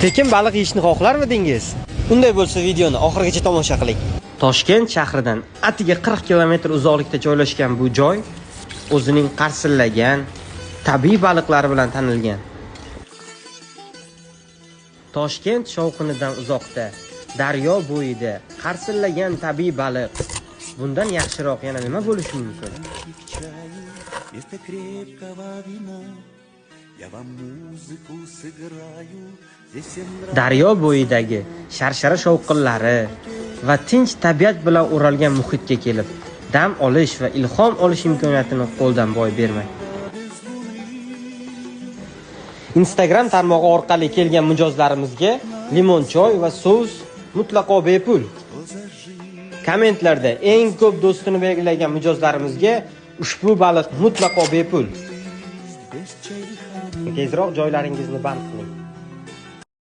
Tekin baliq yeyishni xohlarmidingiz? Unday bo'lsa videoni oxirigacha tomosha qiling. Toshkent shahridan atiga 40 kilometr uzoqlikda joylashgan bu joy o'zining qarsillagan tabiiy baliqlari bilan tanilgan. Toshkent shovqinidan uzoqda, daryo bo'yida qarsillagan tabiiy baliq. Bundan yaxshiroq yana nima bo'lishi mumkin? К чаю вместо крепкого вина я вам музыку сыграю. Здесь всем нравится. Daryo bo'yidagi sharshara shovqinlari va tinch tabiat bilan o'ralgan muhitga kelib, dam olish va ilhom olish imkoniyatini qo'ldan boy bermang. Instagram tarmog'i orqali kelgan mijozlarimizga limon choy va sous mutlaqo bepul. Kommentlarda eng ko'p do'stini belgilagan mijozlarimizga ushbu baliq mutlaqo bepul. Tezroq joylaringizni band qiling.